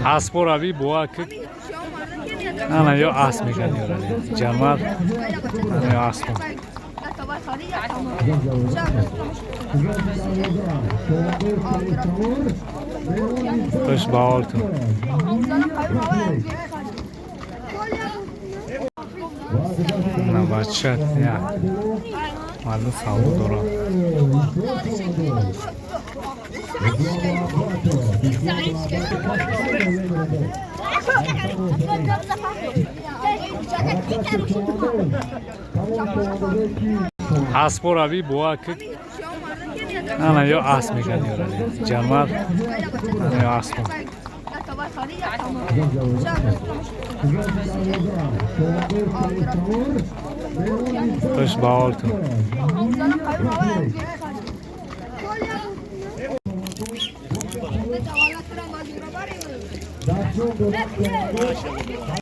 Аспорави боа ки ана ё асп меган ёрали ҷамар, ана ё аспо. Хуш ба ҳолтун. На бача як мардум савдо дорад. Аспорави боа ки ана ё асп меган ёрали ҷамар, ана ё аспо. Хуш ба ҳолтун.